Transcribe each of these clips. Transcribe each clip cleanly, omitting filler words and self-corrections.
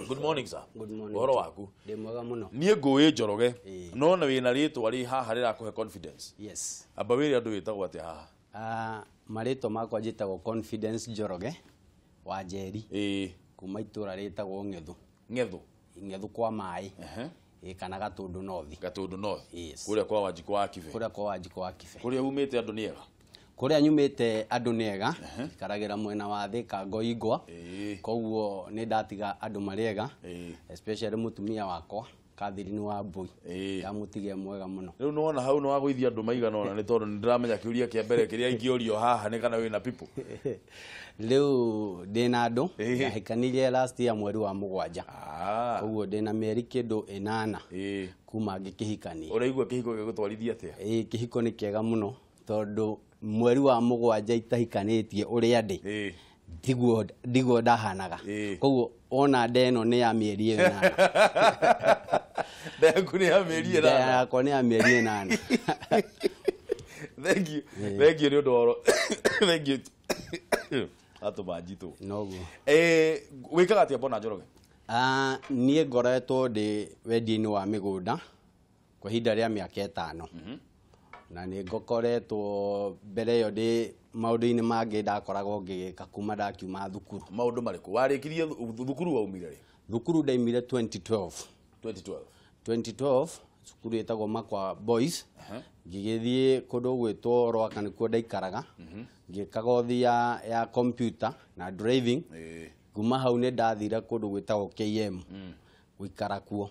Good morning, sir. Good morning. Ũhoro waku? Ndĩ mwega mũno. Niĩ ngũĩ Njoroge. Ĩĩ. No na wĩna rĩtwa rĩ haha rĩrakũhe confidence. Yes. Amba wĩre andũ wĩtagwo atĩa haha. Marĩtwa makwa njĩtagwo Confidence Njoroge wa Njeri. Ĩĩ. Kuma itũra rĩtagwo Ng'ethu. Ng'ethu. Ng'ethu kwa maĩ. Ĩĩ, kana Gatũndũ North. Gatũndũ North. Yes. Kũrĩa kwa Wanjikũ wa Kibe. Kũrĩa kwa Wanjikũ wa Kibe. Kũrĩa umĩte andũ nĩ ega. Kũrĩa nyumĩte andũ nĩ ega. Njikaragĩra mwena wa Thĩka Ngoingwa. Ĩĩ. Koguo nĩ ndatiga andũ marĩ ega. Ĩĩ. Especially mũtumia wakwa Catherine wa Mbui. Ĩĩ. Ndamũtigia mwega mũno. Rĩu nĩwona hau nĩwagũithia andũ maigana ũna nĩ tondũ nĩndĩramenya kĩũria kĩa mbere kĩrĩa ingĩũrio haha nĩ kana wĩna people. Rĩu ndĩna andũ. Ĩĩ. Ndahikanirie last year mweri wa 7. Ah. Koguo ndĩna mĩeri kĩndũ 8 Ĩĩ. kuma ngĩkĩhikania. Ũraigua kĩhiko gĩgũtwarithia atĩa? Ĩĩ, kĩhiko nĩ kĩega mũno tondũ mweri wa 7 itahikanĩtie ũrĩa ndĩ. Ĩĩ. Ndiguo ndahanaga. Ĩĩ. Koguo ona nda ĩno nĩ ya mĩeri 8. Nda yaku nĩ ya mĩeri Nda 8. yakwa nĩ ya mĩeri 8. Thank you. Thank you nĩ ũndũ wa ũhoro. Thank you. Atũma njitũ. Noguo. Wĩkaga atĩa Bwana Njoroge? Niĩ ngoretwo ndĩ wendia-inĩ wa mĩgũnda kwa ihinda rĩa mĩaka 5. Na nĩ ngokoretwo mbere ĩyo ndĩ maũndũ-inĩ mangĩ ndakoragwo ngĩgĩka kuma ndakiuma thukuru. Maũndũ marĩkũ? Warĩkirie thukuru waumire rĩ? Thukuru ndaimire 2012. 2012. 2012 cukuru ĩtagwo Makwa Boys. Ngĩgĩthiĩ kũndũ gwĩtwo Rwaka nĩkuo ndaikaraga. Ngĩka kothi ya computer na driving. Ĩĩ. Kuma hau nĩ ndathire kũndũ gwĩtagwo KM. Gũikara kuo.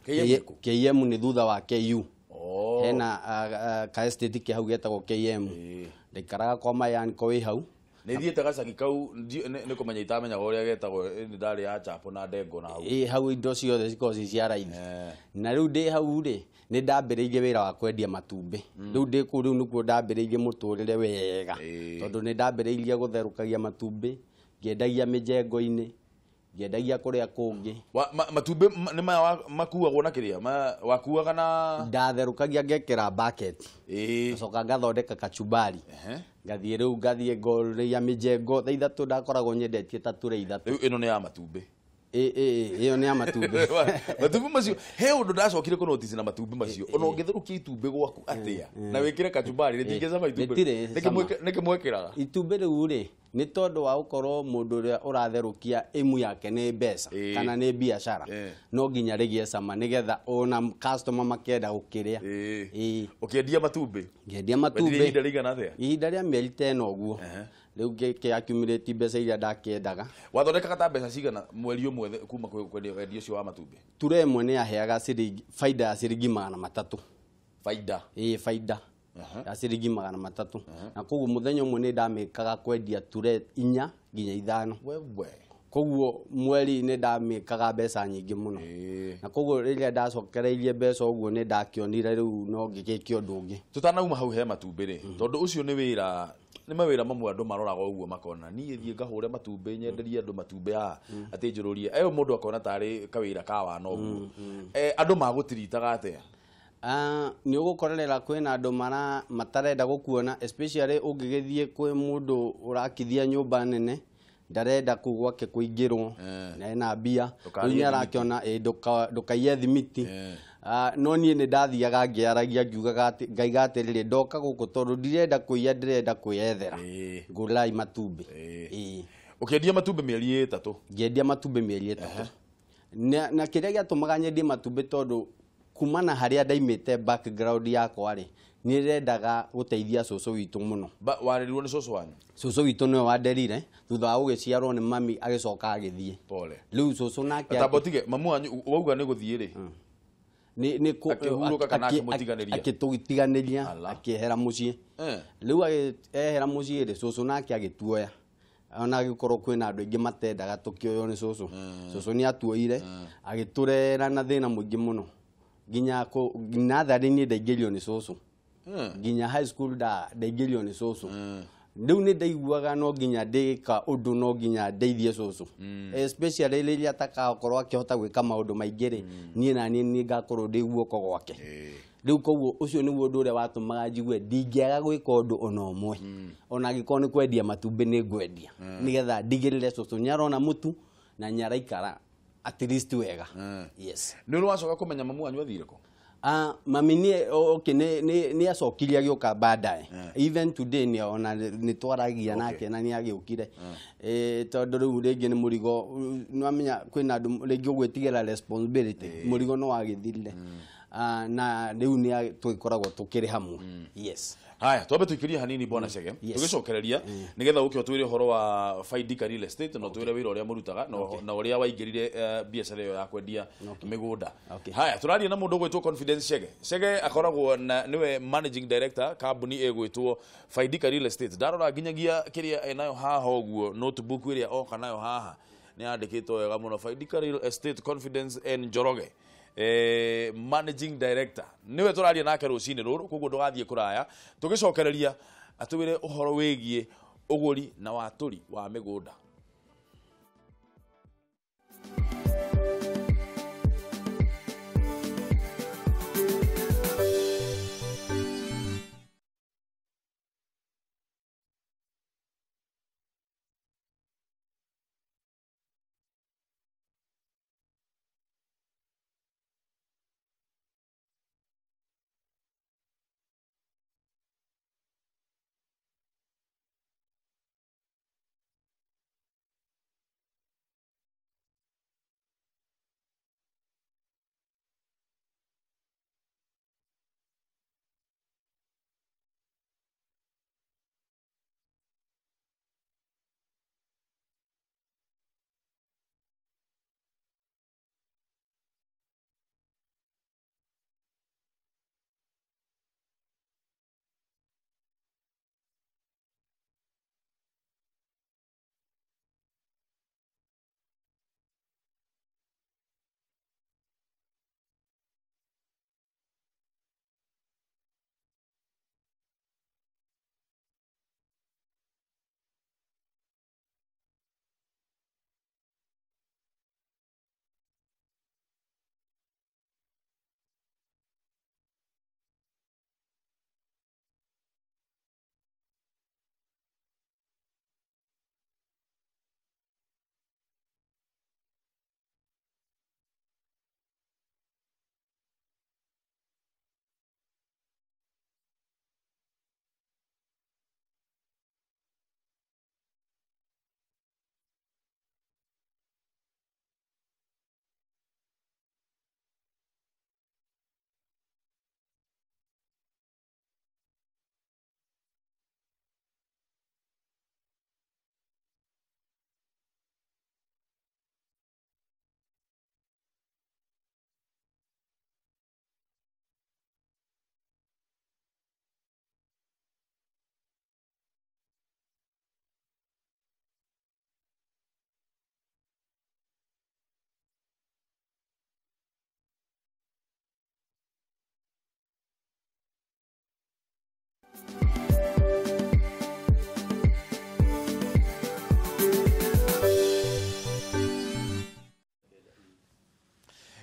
KM nĩkũ? KM nĩ thutha wa KU. Oh. Hena ka estate ke hau getagwo KM. Ĩĩ. Ndaikaraga kwa Mayan ko wĩ hau. Nĩ thiĩte gacagi kau nĩ kũmenya itamenyaga ũrĩa getagwo, nĩ ndarĩ ya chapo na ndengo na hau. Ĩĩ, hau indo ciothe cikoragwo ci cia raithi. Eh. Na rĩu ndĩ hau rĩ, nĩ ndambĩrĩirie wĩra wa kwendia matumbĩ. Rĩu ndĩ kũu rĩu nĩkuo ndambĩrĩirie mũtũrĩre wega. Ĩĩ. Tondũ nĩ ndambĩrĩirie gũtherũkagia matumbĩ, ngĩendagia mĩjengo-inĩ, ngĩendagia kũrĩa kũngĩ. Matumbĩ nĩ maya makuagwo na kĩrĩa? Wakuaga na Ndatherũkagia ngekĩra bucket. Ĩĩ. Ngacoka ngathondeka kachumbari. Ehe. Ngathiĩ rĩu ngathiĩ ngorĩria mĩjengo thaa 3 ndakoragwo nyendetie ta tũrĩ 3. Rĩu ĩno nĩ ya matumbĩ. Ĩĩ, ĩĩ, ĩyo nĩ ya matumbĩ. Matumbĩ macio, he ũndũ ndacokire kũ notice na matumbĩ macio. Ona ũngĩtherũkia itumbĩ gwaku atĩa na wĩkĩre kachumbari rĩtingĩcama itumbĩ. Rĩtirĩ cama. Nĩkĩ mwĩkĩraga? Itumbĩ rĩu rĩ, nĩ tondũ wa gũkorwo mũndũ ũrĩa ũratherũkia ĩmu yake nĩ mbeca Ĩĩ. kana nĩ biacara. Ĩĩ. No nginya rĩgĩe cama nĩgetha ona customer makĩenda gũkĩrĩa. Ĩĩ. Ĩĩ. Ũkĩendia matumbĩ? Ngĩendia Wendirie matumbĩ. ihinda rĩigana atĩa? Ihinda rĩa mĩeri ta ĩna ũguo. Ehe. Rĩu ngĩkĩ accumulate mbeca iria ndakĩendaga. Wathondekaga ta mbeca cigana mweri ũmwe kuma kwendia wendia ũcio wa matumbĩ? Ture ĩmwe nĩ yaheaga ciringi, baida ya ciringi 300. Baida? Ĩĩ, baida. Ya ciringi 300. Na koguo mũthenya ũmwe nĩ ndamĩkaga kwendia ture 4 nginya 5. Wewe. Koguo mweri nĩ ndamĩkaga mbeca nyingĩ mũno. Ĩĩ. Na koguo rĩrĩa ndacokereirie mbeca ũguo nĩ ndakĩonire rĩu no ngĩgĩke ũndũ ũngĩ. Tũtanauma hau he matumbĩ rĩ, tondũ ũcio nĩ wĩra, nĩ mawĩra mamwe andũ maroraga ũguo makona niĩ thiĩ ngahũre matumbĩ nyenderie andũ matumbĩ haha atĩ njũrũrie eyo mũndũ akona tarĩ kawĩra ka wana ũguo. Andũ magũtiritaga atĩa? Nĩ ũgũkorerera kwĩna andũ matarenda gũkuona, especially ũngĩgĩthiĩ kwĩ mũndũ ũrakithia nyũmba nene ndarenda kũu gwake kũingĩrwo, na ena mbia. Ndũkaiye Rĩu nĩ arakĩona, ĩ, ndũkaiye thimiti. No niĩ nĩ ndathiaga ngĩaragia ngiugaga atĩ, ngaiga atĩrĩrĩ, ndoka gũkũ tondũ ndirenda kũiya, ndĩrenda kwĩyethera. Ĩĩ. Ngũrai matumbĩ. Ĩĩ. Ĩĩ. Ũkĩendia matumbĩ mĩeri 3? Ngĩendia matumbĩ mĩeri 3. Na kĩrĩa gĩatũmaga nyendie matumbĩ tondũ kuma na harĩa ndaimĩte background yakwa rĩ, nĩ ndendaga gũteithia cũcũ witũ mũno. Warerirwo nĩ cũcũ wanyu? Cũcũ witũ nĩwe wanderire thutha wa gũgĩciarwo nĩ mami agĩcoka agĩthiĩ. Pole. Rĩu cũcũ nake Tamba ũtige, mamu wanyu wauga nĩ gũthiĩ rĩ? Nĩ kũ- Akĩhurũka kana akĩmũtiganĩria? Akĩtũtiganĩria, Ala. akĩehera mũciĩ. Rĩu ehera mũciĩ rĩ, cũcũ nake agĩtuoya. Ona agĩkorwo kwĩna andũ aingĩ matendaga tũkĩoywo nĩ cũcũ. Cũcũ nĩ atuoire, agĩtũrera na thĩna mũingĩ mũno. Nginya natharĩ niĩ ndaingĩrio nĩ cũcũ. Nginya high school ndaingĩrio nĩ cũcũ. Rĩu nĩ ndaiguaga no nginya ndĩka ũndũ, no nginya ndeithie cũcũ. Especially rĩrĩa atakakorwo akĩhota gwĩka maũndũ maingĩ rĩ, niĩ na niĩ nĩ ngakorwo ndĩ guoko gwake. Rĩu koguo ũcio nĩguo ũndũ ũrĩa watũmaga njigue ndingĩaga gwĩka ũndũ ona ũmwe. Ona angĩkorwo nĩ kwendia matumbĩ nĩ ngwendia. Nĩgetha ndigĩrĩre cũcũ nĩ arona mũtu na nĩ araikara at least wega. Yes. Nĩ ũrĩ wacoka kũmenya mamu wanyu athire kũ? Mami nĩ okay, nĩ acokirie agĩũka baadaye. Even today nĩ ona nĩ twaragia nake na nĩ agĩũkire. Tondũ rĩu rĩngĩ nĩ mũrigo, nĩwamenya kwĩna andũ rĩngĩ ũgwĩtigĩra responsibility, mũrigo no wagĩthirire. Na rĩu nĩ tũgĩkoragwo tũkĩrĩ hamwe. Yes. Haya, twambe tuikirie hanini bwana Chege. Tugicokereria nigetha uke utwire uhoro wa Faidika Real Estate na utwire wira uria murutaga na uria waingirire biacara iyo ya kwendia migunda. Haya, turaria na mundu ugwitwo Confidence Chege. Chege akoragwo na niwe managing director kambuni igwitwo Faidika Real Estate. Ndarora nginyagia kiria enayo haha uguo notebook iria oka nayo haha ni yandikitwo wega muno, Faidika Real Estate Confidence N Njoroge. Managing director niwe turaria nake rucini ruru, koguo ndugathie kuraya tugicokereria atwire uhoro wigie uguri na waturi wa migunda.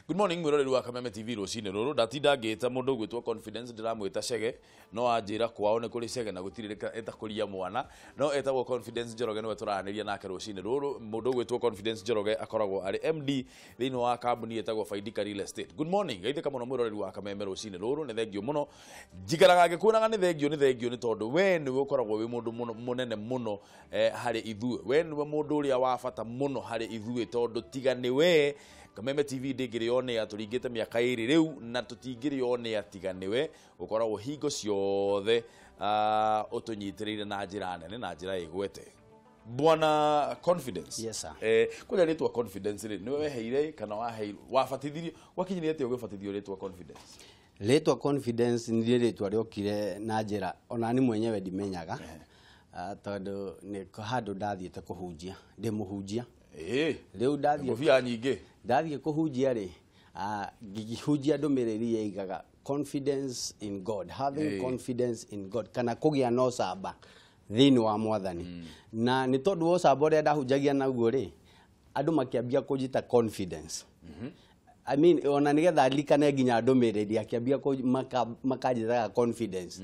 Good morning mwiroreri wa Kameme TV rucini ruru ndatinda ngita mundu ugwitwo Confidence ndiramwita Chege no anjira kwao ni kuri Chege na gutiri etakuria mwana no etagwo Confidence Njoroge niwe turaraniria nake rucini ruru. Mundu ugwitwo Confidence Njoroge akoragwo ari MD thiini wa kambuni etagwo Faidika Real Estate. Good morning gaithika muno mwiroreri wa Kameme rucini ruru, ni thengio muno njikaraga ngikuonaga ni thengio ni thengio ni tondu we niwe ukoragwo wi mundu munene muno hari ithuĩ, we niwe mundu uria wa bata muno hari ithuĩ tondu tiga ni we Kameme TV ndingĩrĩonea tũringĩte mĩaka ĩrĩ rĩu na tũtingĩrĩonea tiga nĩwe ũkoragwo hingo ciothe ũtũnyitĩrĩire na njĩra nene na njĩra ĩgwete. Bwana Confidence. Yes sir. Kũrĩa rĩtwa Confidence rĩ nĩwe weheire kana waheirwo wabatithirio gwakinyire atĩa ũgĩbatithio rĩtwa Confidence? Rĩtwa Confidence nĩ rĩtwa rĩokire na njĩra ona ni mwenyewe ndimenyaga tondũ nĩ handũ ndathiĩte kũhunjia, ndĩ mũhunjia. Rĩu ndathiĩ ngobia nyingĩ ndathiĩ kũhunjia rĩ ngĩhunjia ndũmĩrĩri yaigaga confidence in God, having confidence in God, kana kũgĩa na ũcamba thĩinĩ wa mwathani. Na nĩ tondũ wa ũcamba ũrĩa ndahunjagia naguo rĩ andũ makĩambia kũnjĩta confidence. I mean ona nigetha ndirikane nginya ndũmĩrĩri akĩambia makanjĩtaga confidence.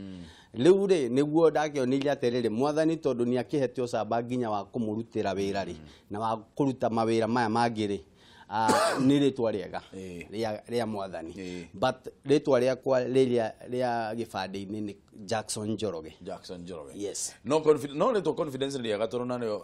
Rĩu rĩ nĩguo ndakĩonirie atĩrĩrĩ mwathani tondũ nĩ akĩhete ũcamba nginya wa kũmũrutĩra wĩra rĩ na wa kũruta mawĩra maya mangĩ rĩ Nĩ rĩtwa rĩega rĩa mwathani, but rĩtwa rĩakwa rĩrĩa rĩa gĩbandĩ-inĩ nĩ Jackson Njoroge. Jackson Njoroge. Yes. No no rĩtwa Confidence nĩ rĩega tondũ narĩo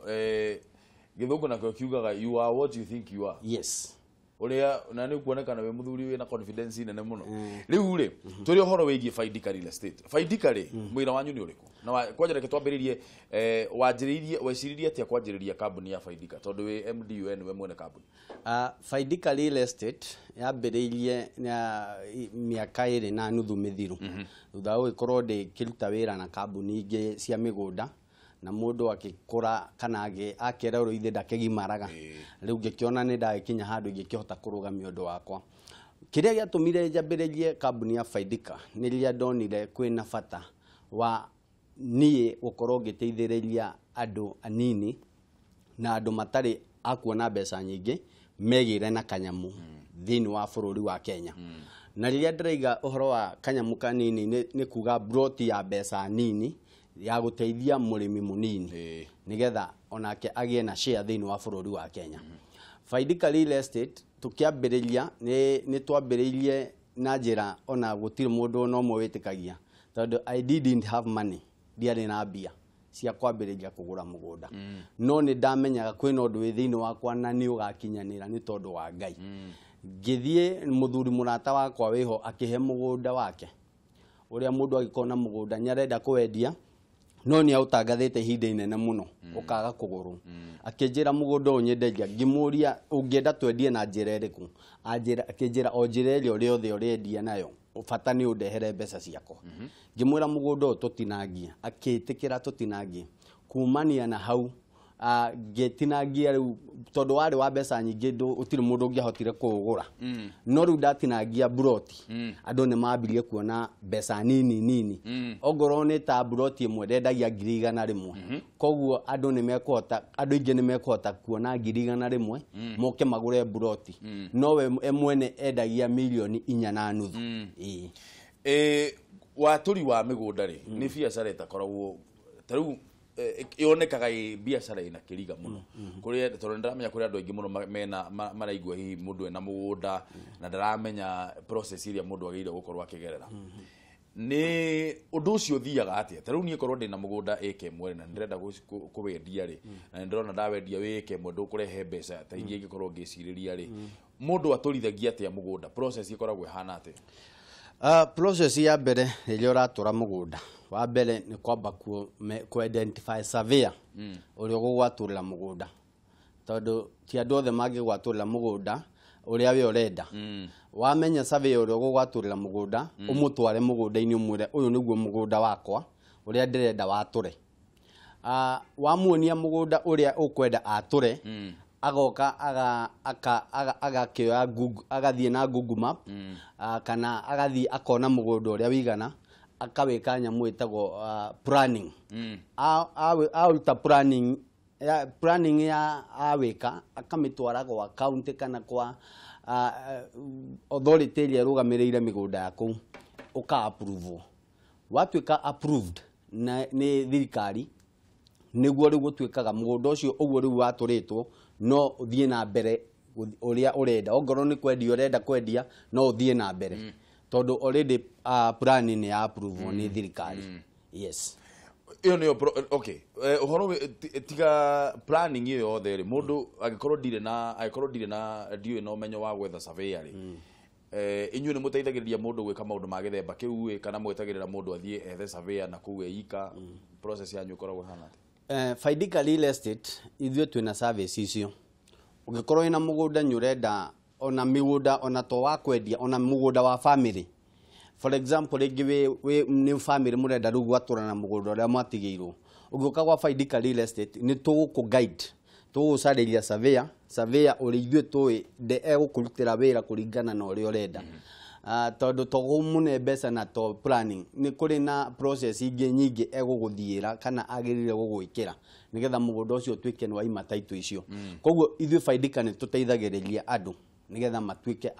gĩthũngũ nakĩo kiugaga you are what you think you are. Yes. Uria na nĩ kuonekana wĩ muthuri wĩna confidence nene mũno. Rĩu rĩ, tũrĩ ũhoro wĩgiĩ Faidika Real Estate. Faidika rĩ, mwĩra wanyu nĩ ũrĩkũ? Na kwanja reke twambĩrĩrie, wanjĩrĩirie weciririe atĩa kwanjĩrĩria kambuni ya Faidika tondũ wĩ MDUN we mwene kambuni? Faidika Real Estate yambĩrĩirie mĩaka 2.5 mĩthiru, thutha wa gũgĩkorwo ndĩkĩruta wĩra na kambuni ingĩ cia mĩgũnda, na mũndũ akĩkũra kana akererwo ithe ndakĩgimaraga. Rĩu ngĩkĩona nĩ ndagĩkinya handũ ingĩkĩhota kũrũgamia ũndũ wakwa. Kĩrĩa gĩatũmire njambĩrĩrie kambuni ya Faidika nĩ rĩrĩa ndonire kwĩna bata wa niĩ gũkorwo ngĩteithĩrĩria andũ anini na andũ matarĩ a kuona mbeca nyingĩ megĩre na kanyamu thĩinĩ wa bũrũri wa Kenya. Na rĩrĩa ndĩraiga ũhoro wa kanyamu kanini nĩ kuga broti ya mbeca nini ya gũteithia mũrĩmi mũnini nĩgetha onake agĩe na share thĩinĩ wa bũrũri wa Kenya. Faidika Real Estate tũkĩambĩrĩria nĩ twambĩrĩirie na njĩra ona gũtirĩ mũndũ ona ũmwe wĩtĩkagia, tondũ I didn't have money, ndiarĩ na mbia cia kwambĩrĩria kũgũra mũgũnda. No nĩ ndamenyaga kwĩna ũndũ wĩ thĩinĩ wakwa na nĩ ũgakinyanĩra nĩ tondũ wa Ngai. Ngĩthiĩ mũthuri mũrata wakwa wĩho akĩhe mũgũnda wake, ũrĩa mũndũ angĩkorwo na mũgũnda nĩ arenda kũwendia no nĩ aũtangathĩte ihinda inene mũno ũkaga kũgũrwo. Akĩnjĩra mũgũnda ũyũ nyenderia, ngĩmũria ũngĩenda twendie na njĩra ĩrĩkũ? Akĩnjĩra o njĩra ĩrĩa ũrĩothe ũrendia nayo, bata nĩ ũndehere mbeca ciakwa. Ngĩmwĩra mũgũnda ũyũ tũtinangie, akĩĩtĩkĩra tũtinangie. Kumania na hau ngĩtinangia rĩu tondũ warĩ wa mbeca nyingĩ gũtirĩ mũndũ ũngĩahotire kũũgũra. No rĩu ndatinangia buroti, andũ nĩ mambirie kuona mbeca nini nini. Ongorwo nĩ ta buroti ĩmwe ndendagia 100,000. Koguo andũ nĩ mekũhota, andũ aingĩ nĩ mekũhota kuona 100,000 moke magũre buroti. No we mwene endagia 4.5 million. Watũri wa mĩgũnda rĩ, nĩ biacara ĩtakoragwo ta rĩu yonekaga ĩ biacara ĩna kĩriga mũno kũrĩa, tondũ nĩndĩramenya kũrĩ andũ aingĩ mũno mena maraigua hihi mũndũ ena mũgũnda na ndaramenya process ĩrĩa mũndũ agĩrĩire gũkorwo akĩgerera. Nĩ ũndũ ũcio ũthiaga atĩa? Ta rĩu niĩ korwo ndĩna mũgũnda ĩka ĩmwe na ndĩrenda kũwendia rĩ, na nĩndĩrona ndawendia wĩ ĩka ĩmwe ndũkũrehe mbeca ta iria ingĩkorwo ngĩcirĩria rĩ, mũndũ atũrithagia atĩa mũgũnda? Process ĩkoragwo ĩhana atĩa? Process ya mbere rĩrĩa ũratũra mũgũnda, wa mbere nĩ kwamba ku identify surveyor ũrĩa ũgũgwatũrĩra mũgũnda, tondũ ti andũ othe mangĩgwatũrĩra mũgũnda ũrĩa we ũrenda. Wamenya surveyor ũrĩa ũgũgwatũrĩra mũgũnda, ũmũtware mũgũnda-inĩ ũmwĩre ũyũ nĩguo mũgũnda wakwa ũrĩa ndĩrenda watũre. Wamuonia mũgũnda ũrĩa ũkwenda atũre, agoka agakĩoya Google, agathiĩ na Google Map, kana agathiĩ akona mũgũnda ũrĩa wĩigana, akawĩka nyamũ ĩtagwo planning. Aruta planning ya planning ya awĩka, akamĩtwara gwa county kana kwa authority ĩrĩa ĩrũgamĩrĩire mĩgũnda ya kũu, ũka approve. Watuĩka approved na nĩ thirikari, nĩguo rĩu gũtuĩkaga mũgũnda ũcio ũguo rĩu watũrĩtwo no ũthiĩ na mbere ũrĩa ũrenda. Ongorwo nĩ kwendia ũrenda kwendia, no ũthiĩ na mbere tondũ already plan nĩ ya approve nĩ thirikari. Yes. Ĩyo nĩyo okay. Ũhoro tiga planning ĩyo yothe rĩ, mũndũ angĩkorwo ndirĩ na angĩkorwo ndirĩ na ndiũĩ na ũmenyo wa gwetha surveyor rĩ, inyuĩ nĩ mũteithagĩrĩria mũndũ gwĩka maũndũ ma gĩthemba kĩu ĩ, kana mwetagĩrĩra mũndũ athiĩ ethe surveyor na kũu eika? Process yanyu ĩkoragwo ĩhana atĩa? Faidika Real Estate ithuĩ twĩna service icio. Ũngĩkorwo wĩna mũgũnda nĩ ũrenda, ona mĩgũnda ona to wa kwendia, ona mũgũnda wa family, for example, rĩngĩ wĩ nĩ family mũrenda rĩu gwatũra na mũgũnda ũrĩa mwatigĩirwo, ũngĩũka gwa Faidika Real Estate nĩ tũgũkũ guide, tũgũgũcarĩria surveyor, surveyor ũrĩa ithuĩ tũĩ egũkũrutĩra wĩra kũringana na ũrĩa ũrenda. Tondũ to kũmũne mbeca na to planning, nĩ kũrĩ na process ingĩ nyingĩ egũgũthiĩra kana agĩrĩire gũgwĩkĩra nĩgetha mũgũnda ũcio ũtuĩke nĩ waima title icio. Koguo ithuĩ Faidika nĩ tũteithagĩrĩria andũ nĩgetha matuĩke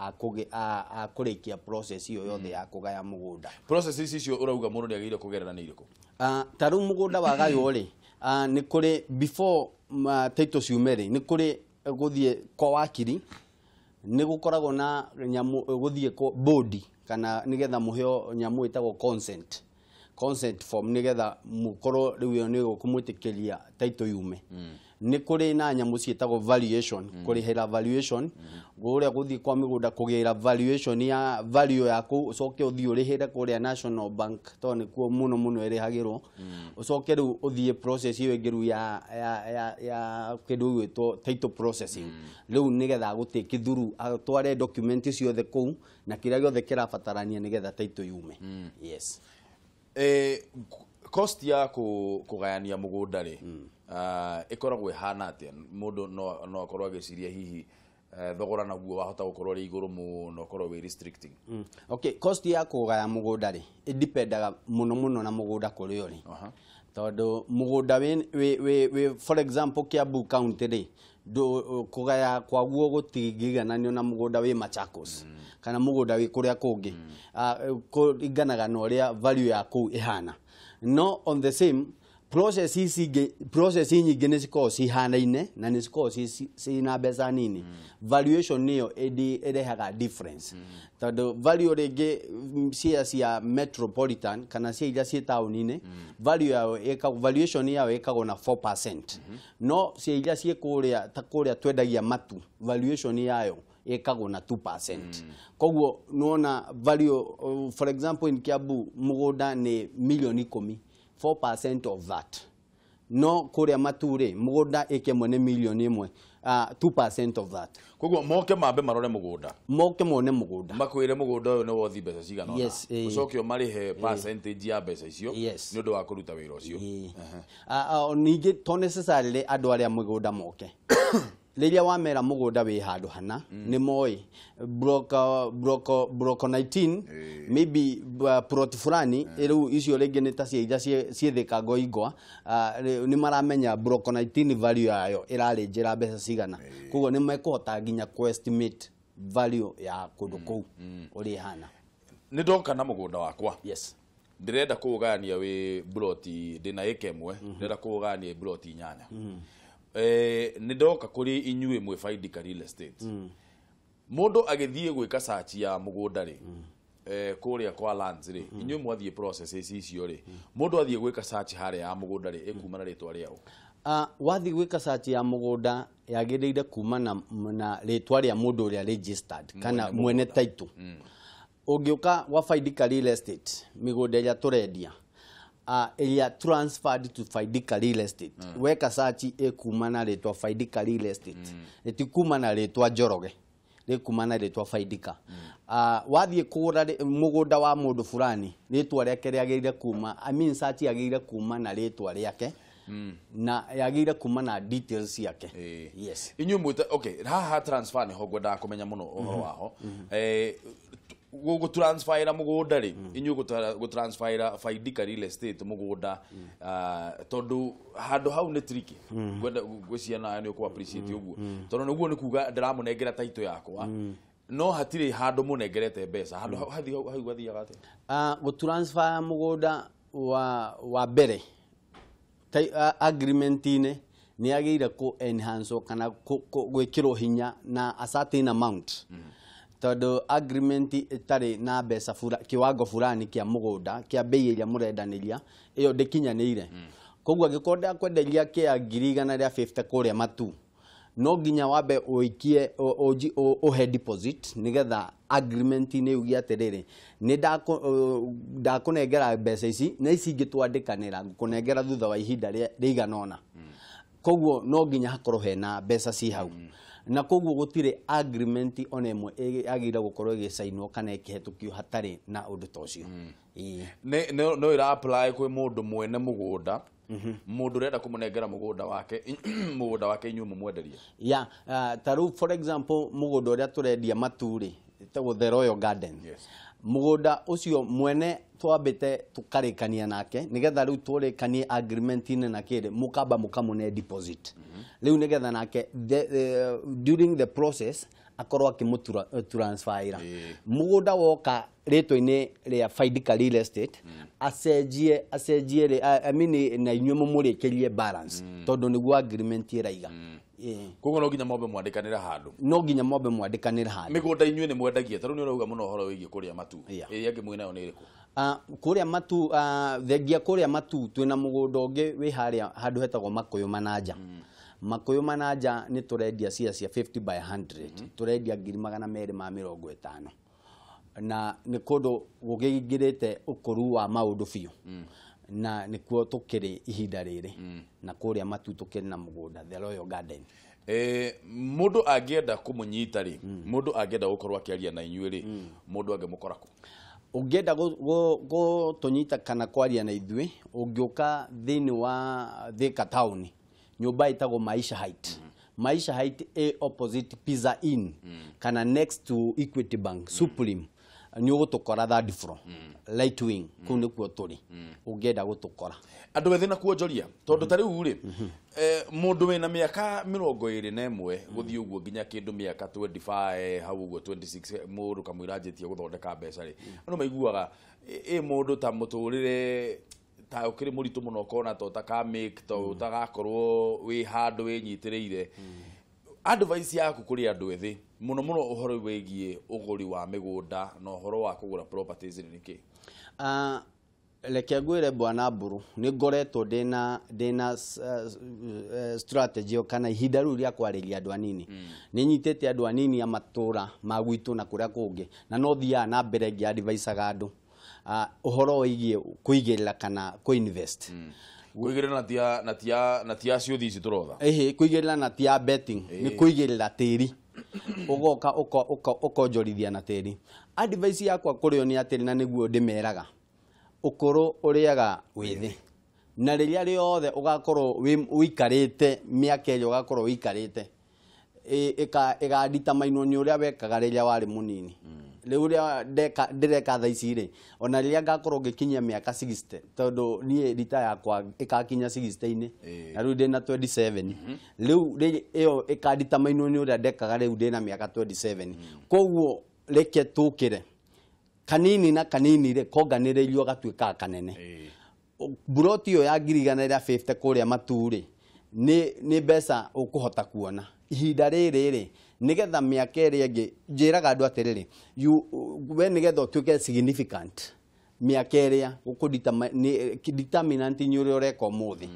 a kũrĩkia process ĩyo yothe ya kũgaya mũgũnda. Process ici icio ũrauga mũndũ nĩ agĩrĩire kũgerera nĩ irĩkũ? Ta rĩu mũgũnda wagaywo rĩ, nĩ kũrĩ before title ciume rĩ, nĩ kũrĩ gũthiĩ kwa wakiri. Nĩ gũkoragwo na nyamũ gũthiĩ bodi kana nĩgetha mũheo nyamũ ĩtagwo consent form, nĩgetha mũkorwo rĩu ĩyo nĩ gũkũmwĩtĩkĩria title yume. Nĩ kũrĩ na nyamũ ciĩtagwo valuation, kũrĩhĩra valuation, kũrĩa gũthiĩ kwa mĩgũnda kũgĩra valuation ya value yaku, ũcoke ũthiĩ ũrĩhĩre kũrĩa National Bank, tondũ nĩkuo mũno mũno ĩrĩhagĩrwo. Ũcoke rĩu ũthiĩ process ĩyo ĩngĩ rĩu ya kĩndũ gĩgwĩtwo title processing, rĩu nĩgetha agũtake through, atware document ciothe kũu na kĩrĩa gĩothe kĩrabatarania nĩgetha title yume. Yes. Cost ya kũgayania mũgũnda rĩ, ĩkoragwo ĩhana atĩa? Mũndũ no akorwo agĩciria hihi thogora naguo wahota gũkorwo ũrĩ igũrũ mũno, ũkorwo wĩ restricting. Okay, cost ya kũgaya mũgũnda rĩ, ĩdipendaga mũno mũno na mũgũnda kũrĩa ũrĩ. Tondũ mũgũnda wĩ for example Kiambu County rĩ, kũgaya kwaguo gũtingĩigananio na mũgũnda wĩ Machakos kana mũgũnda wĩ kũrĩa kũngĩ. Kũringanaga na ũrĩa value ya kũu ĩhana. No on the same process, ici ingĩ, process nyingĩ nĩ cikoragwo cihanaine na nĩ cikoragwo ciina mbeca nini. Valuation nĩyo ĩrehaga difference, tondũ value rĩngĩ cia metropolitan kana cia iria ciĩ taũni-inĩ, value yao valuation yao ĩkagwo na 4%, no cia iria ciĩ kũrĩa ta kũrĩa twendagia matu, valuation yayo ĩkagwo na 2%. Koguo nĩwona value, for example in Kiambu mũgũnda nĩ milioni 10, 4% of that, no kũrĩa Matu rĩ, mũgũnda ĩka ĩmwe nĩ milioni 1, 2% of that. Koguo moke mambe marore mũgũnda? Moke mone mũgũnda. Makwĩre mũgũnda ũyũ nĩ wothi mbeca cigana ũna. Yes. Ũcoke ũmarĩhe percentage ya mbeca icio nĩ ũndũ wa kũruta wĩra ũcio. Ĩĩ. Ningĩ to necessarily andũ arĩa mũgũnda moke. Rĩrĩa wamera mũgũnda wĩ handũ hana, nĩ moĩ block 19, maybe plot fulani, rĩu icio rĩngĩ nĩ ta cia iria ciĩ Thika Ngoingwa, nĩ maramenya block 19 value yayo ĩrarĩnjĩra mbeca cigana. Koguo nĩ mekũhota nginya kũ estimate value ya kũndũ kũu ũrĩa ĩhana. Nĩ ndoka na mũgũnda wakwa, ndĩrenda kũũgayania wĩ mburoti, ndĩna ĩka 1, ndĩrenda kũũgayania mburoti 8. Nĩ ndoka kũrĩ inyuĩ mwĩ Faidika Real Estate. Mũndũ agĩthiĩ gwĩka search ya mũgũnda rĩ, kũrĩa kwa lands rĩ, inyuĩ mwathiĩ processes icio rĩ, mũndũ athiĩ gwĩka search harĩa ya mũgũnda rĩ, ĩkuma na rĩtwa rĩao? Wathiĩ gwĩka search ya mũgũnda yagĩrĩire kuma na rĩtwa rĩa mũndũ ũrĩa registered kana mwene title. Ũngĩũka gwa Faidika Real Estate, mĩgũnda ĩrĩa tũrendia, ĩrĩa transferred to Faidika Real Estate, weka search ĩkuma na rĩtwa Faidika Real Estate, ĩtikuma na rĩtwa Njoroge, rĩkuma na rĩtwa Faidika. Wathiĩ kũgũra mũgũnda wa mũndũ fulani, rĩtwa rĩake rĩagĩrĩire kuma, I mean search yagĩrĩire kuma na rĩtwa rĩake na yagĩrĩire kuma na details ciake. Yes. Inyuĩ mwĩta, okay, haha transfer nĩho ngwendaga kũmenya mũno ũhoro waho. Gũtransferĩra mũgũnda rĩ, inyuĩ gũtransferĩra Faidika Real Estate mũgũnda, tondũ handũ hau nĩ tricky, ngwenda gwĩciria nawe nĩ ũkũ appreciate ũguo, tondũ nĩguo nĩ kuga ndĩramũnengera title yakwa, no hatirĩ handũ mũnengerete mbeca. Handũ hau hau hathiaga atĩa? Gũtransfer mũgũnda wa mbere, agreement-inĩ nĩ yagĩrĩire kũ enhance kana gwĩkĩrwo hinya na a certain amount, tondũ agreement ĩtarĩ na mbeca kiwango fulani kĩa mũgũnda kĩa bei ĩrĩa mũrendanĩria, ĩyo ndĩkinyanĩire. Koguo angĩkorwo ndakwenderia kĩa 150,000 kũrĩa Matu, no nginya wambe ũikie ũhe deposit, nĩgetha agreement-inĩ yuge atĩrĩrĩ, nĩ ndakũnengera mbeca ici na ici ingĩ twandĩkanĩra ngũkũnengera thutha wa ihinda rĩigana ũna. Koguo no nginya hakorwo hena mbeca ci hau, na koguo gũtirĩ agreement ona ĩmwe yagĩrĩire gũkorwo ĩgĩcainwo kana ĩkĩhetũkio hatarĩ na ũndũ ta ũcio. Ĩĩ. No ĩra apply kwĩ mũndũ mwene mũgũnda, mũndũ ũrenda kũmũnengera mũgũnda wake inyuĩ mũmwenderie? Ya, ta rĩu for example mũgũnda ũrĩa tũrendia Matu rĩ, ĩtagwo The Royal Garden. Mũgũnda ũcio mwene twambĩte tũkarĩkania nake, nĩgetha rĩu tũrĩkanie agreement-inĩ na kĩrĩ, mũkamba mũkamũne deposit rĩu, nĩgetha nake during the process akorwo akĩmũtransferĩra mũgũnda woka rĩtwa-inĩ rĩa Faidika Real Estate, acenjie I mean, na inyuĩ mũmũrĩkĩrie balance, tondũ nĩguo agreement ĩraiga. Koguo no nginya mwambe mwandĩkanĩre handũ. No nginya mwambe mwandĩkanĩre handũ. Mĩgũnda inyuĩ nĩ mwendagia, ta rĩu nĩ ũrauga mũno ũhoro wĩgiĩ kũrĩa Matu. Ĩrĩa ĩngĩ mwĩnayo nĩ ĩrĩkũ? Kũrĩa Matu, thengia kũrĩa Matu twĩna mũgũnda ũngĩ wĩ harĩa handũ hetagwo Makũyũ Mananja. Makũyũ Mananja nĩ tũrendia cia 50 by 100. Tũrendia 250,000. Na nĩ kũndũ gũkĩingĩrĩte ũkũru wa maũndũ biũ. Na nĩkuo tũkĩrĩ ihinda rĩrĩ. Na kũrĩa Matu tũkĩrĩ na mũgũnda, The Royal Garden. Mũndũ angĩenda kũmũnyita rĩ, mũndũ angĩenda gũkorwo akĩaria na inyuĩ rĩ, mũndũ angĩmũkora kũ? Ũngĩenda gũtũnyita kana kwaria na ithuĩ, ũngĩũka thĩinĩ wa Thika Town, nyũmba ĩtagwo Maisha Height. Maisha Height ĩ opposite Pizza Inn, kana next to Equity Bank, Supreme. Nĩ ũgũtũkora third floor, right wing, kũu nĩkuo tũrĩ. Ũngĩenda gũtũkora. Andũ ethĩ na kuonjoria, tondũ ta rĩu rĩ, mũndũ wĩna mĩaka 21 gũthiĩ ũguo nginya kĩndũ mĩaka 25 hau ũguo 26 mũndũ kamũira anjĩtie gũthondeka mbeca rĩ, andũ maiguaga ĩ mũndũ ta mũtũrĩre ta ũkĩrĩ mũritũ mũno ũkona ta ũtakamake, ta ũtagakorwo wĩ handũ wĩnyitĩrĩire. Advice yaku kũrĩ andũ ethĩ mũno mũno ũhoro wĩgiĩ ũgũri wa mĩgũnda na ũhoro wa kũgũra properties nĩ kĩ? Reke ngwĩre Bwana Mburu, nĩ ngoretwo ndĩna strategy kana ihinda rĩu rĩa kwarĩria andũ anini. Nĩ nyitĩte andũ anini a matũra ma gwitũ na kũrĩa kũngĩ, na no thiaga na mbere ngĩ-advisaga andũ ũhoro wĩgiĩ kũigĩrĩra kana kũ-invest. Kũigĩrĩra na ti ya ciũthi ici tũrotha. Ĩhĩ, kũigĩrĩra na ti ya betting, nĩ kũigĩrĩra tĩri. Ũgoka ũkonjorithia na tĩri. Advice yakwa kũrĩ o nĩ atĩrĩ, na nĩguo ndĩmeraga, ũkũrũ ũrĩaga wĩthĩ. Na rĩrĩa rĩothe ũgakorwo ũikarĩte mĩaka ĩrĩa ũgakorwo ũikarĩte, ĩganditamainwo nĩ ũrĩa wekaga rĩrĩa warĩ mũnini. Rĩu ũrĩa ndĩreka thaa ici rĩ, ona rĩrĩa ngakorwo ngĩkinyia mĩaka 60, tondũ niĩ rita yakwa ĩgakinya 60-inĩ, na rĩu ndĩna 27. Rĩu ĩyo ĩkanditamainwo nĩ ũrĩa ndekaga rĩu ndĩna mĩaka 27. Koguo reke tũkĩre kanini na kanini rĩ, konganĩrĩirio gatuĩkaga kanene. Mburoti ĩyo ya 150,000 kũrĩa Matu rĩ, nĩ mbeca ũkũhota kuona ihinda rĩrĩ rĩ, nĩgetha mĩaka ĩrĩa ĩngĩ. Njĩraga andũ atĩrĩrĩ, we nĩgetha ũtuĩke significant mĩaka ĩrĩa determinant nĩ ũrĩa ũreka ũmũthĩ.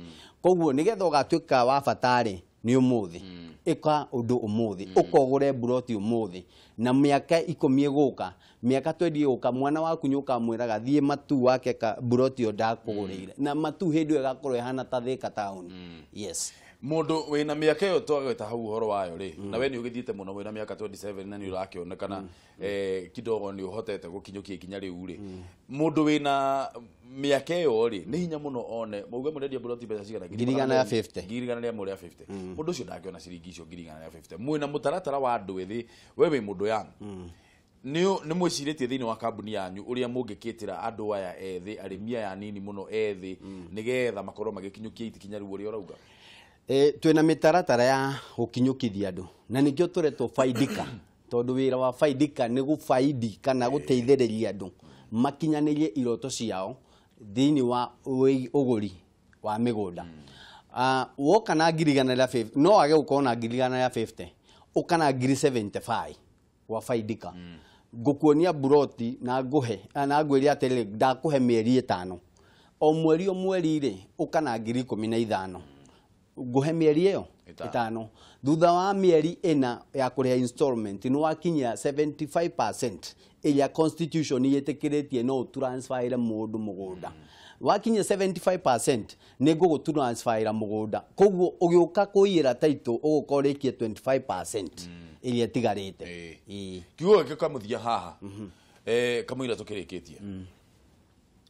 Koguo nĩgetha ũgatuĩka wa bata rĩ, nĩ ũmũthĩ. Ĩka ũndũ ũmũthĩ, ũkogũre mburoti ũmũthĩ, na mĩaka 10 ĩgũka, mĩaka 20 ĩgũka, mwana waku nĩ ũkamwĩraga thiĩ Matu wake ka mburoti ĩyo ndakũgũrĩire, na Matu hĩndĩ ĩyo ĩgakorwo ĩhana ta Thika Town. Yes. Mũndũ wĩna mĩaka ĩyo twagweta hau ũhoro wayo rĩ, na we nĩ ũgĩthiĩte mũno wĩna mĩaka 27 na nĩ ũrakĩonekana kidogo nĩ ũhotete gũkinyũkia ikinya rĩu rĩ, mũndũ wĩna mĩaka ĩyo rĩ, nĩ hinya mũno one mauge mũrendia mburoti mbeca cigana? 150,000. 150,000. Mũndũ ũcio ndangĩona ciringi icio 150,000. Mwĩna mũtaratara wa andũ ethĩ, we wĩ mũndũ young, nĩ mwĩcirĩtie thĩinĩ wa kambuni yanyu ũrĩa mũngĩkĩtĩra andũ aya ethĩ, arĩmi aya anini mũno ethĩ, nĩgetha makorwo magĩkinyũkia ikinya rĩu ũrĩa ũrauga? Twĩna mĩtaratara ya gũkinyũkithia andũ, na nĩkĩo tũretwo Faidika, tondũ wĩra wa Faidika nĩ gũbaidi kana gũteithĩrĩria andũ makinyanĩrie iroto ciao thĩinĩ wa ũgũri wa mĩgũnda. Woka na 150,000, no wage gũkorwo na 150,000, ũka na 75,000 wa Faidika. Ngũkuonia mburoti na ngũhe, na ngwĩre atĩrĩrĩ, ndakũhe mĩeri 5, o mweri o mweri rĩ, ũka na 15,000, ngũhe mĩeri ĩyo 5. Thutha wa mĩeri 4 ya kũrĩha installment nĩ wakinyia 75% ĩrĩa constitution yĩtĩkĩrĩtie no ũtransferĩre mũndũ mũgũnda. Wakinyia 75% nĩ ngũgũtransferĩra mũgũnda. Koguo ũgĩũka kũiyĩra title ũgũkorwo ũrĩkie 25% ĩrĩa ĩtigarĩte. Kiugo gĩkĩ kamũthia haha, kamũira tũkĩrĩkĩtie,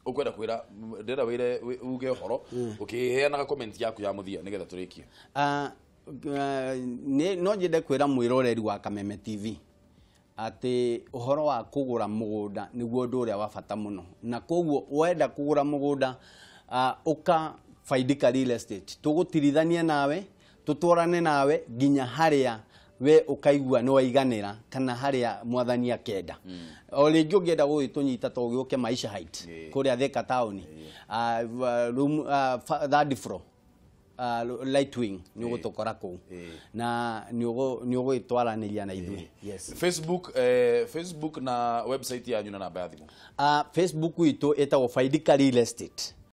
ukwenda kwira ndĩrenda wĩre uge ũhoro ũkĩheanaga comment yaku ya mũthia nĩgetha tũrĩkie. No nyende kwĩra mwĩroreri wa Kameme TV atĩ ũhoro wa kũgũra mũgũnda nĩguo ũndũ ũrĩa wa bata mũno, na koguo wenda kũgũra mũgũnda, ũka Faidika Real Estate, tũgũtirithania nawe, tũtwarane nawe nginya harĩa we ũkaigua nĩ waiganĩra kana harĩa mwathani akenda. O rĩngĩ ũngĩenda gũgĩtũnyita to ũgĩũke Maisha Height kũrĩa Thika Town, room, third floor. Right Wing, nĩ ũgũtũkora kũu na nĩ ũgũgĩtwaranĩria na ithuĩ. Yes. Facebook, Facebook na website yanyu na namba ya thimũ. Facebook itũ ĩtagwo Faidika Real Estate.